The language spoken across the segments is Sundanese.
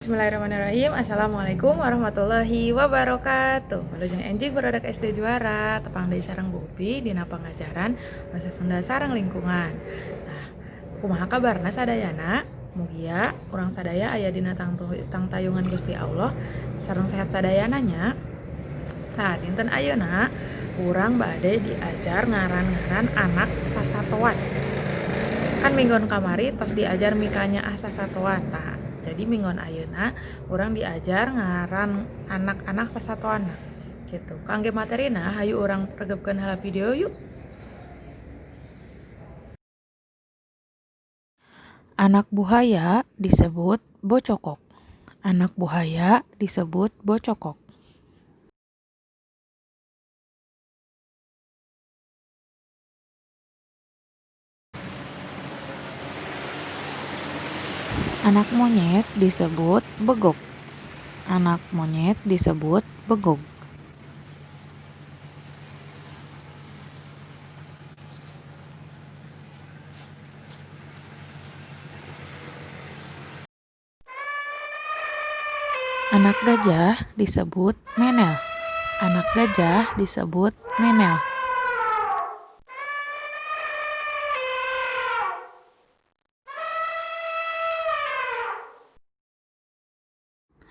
Bismillahirrahmanirrahim. Assalamualaikum warahmatullahi wabarakatuh. Wilujeng enjing barudak SD Juara. Tepang deui sareng Bu Upi dina pangajaran Bahasa Sunda sareng lingkungan. Nah, kumaha kabarna sadayana? Mugia urang sadaya aya dina tangtayungan Gusti Allah sareng sehat sadayana nya. Nah, dinten ayeuna urang bade diajar ngaran-ngaran anak sasatoan. Kan minggon kamari tos diajar mikanyaah sasatoan. Tah, jadi minggon ayeuna urang diajar ngaran anak-anak sasatoan gitu. Kangge materina, hayu urang regepkeun heula video yuk. Anak buhaya disebut bocokok. Anak buhaya disebut bocokok. Anak monyet disebut begog. Anak monyet disebut begog. Anak gajah disebut menel. Anak gajah disebut menel.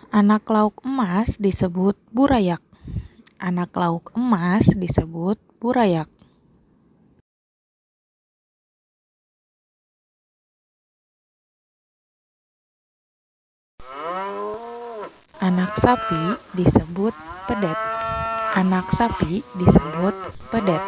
Anak lauk emas disebut burayak. Anak lauk emas disebut burayak. Anak sapi disebut pedet. Anak sapi disebut pedet.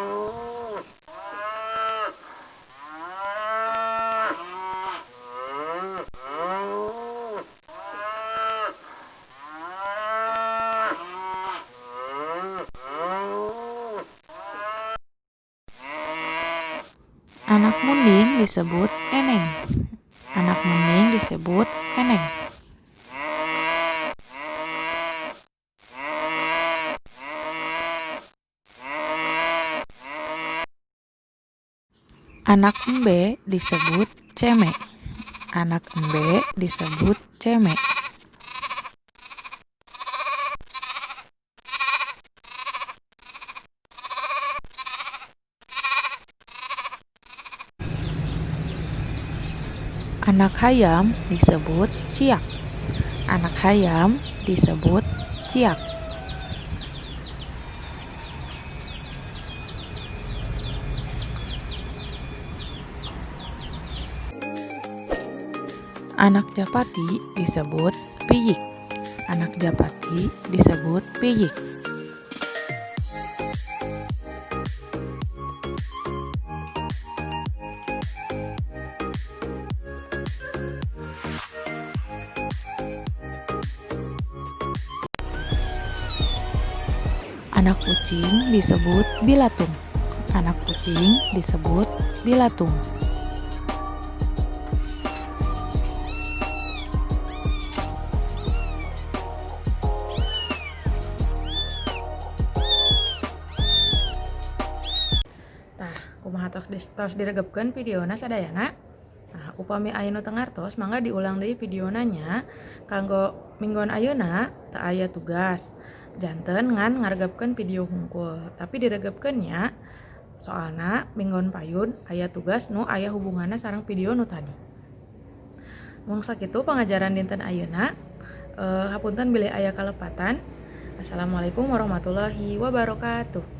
Anak munding disebut eneng. Anak munding disebut eneng. Anak embe disebut ceme. Anak embe disebut ceme. Anak hayam disebut ciak. Anak hayam disebut ciak. Anak japati disebut piyik. Anak japati disebut piyik. Anak kucing disebut bilatung. Anak kucing disebut bilatung. Tah, kumaha tos diregepkeun videona sadayana? Nah, upami aya nu teu ngartos, mangga diulang deui videona nya. Kanggo minggon ayeuna teu aya tugas. Janten ngan ngaregepkeun video hungkul, tapi diregepkeun nya, soalna minggon payun aya tugas nu aya hubunganna sareng video nu tadi. Mung sakitu pangajaran dinten ayeuna. Hapunten bilih aya kalepatan. Assalamualaikum warahmatullahi wabarakatuh.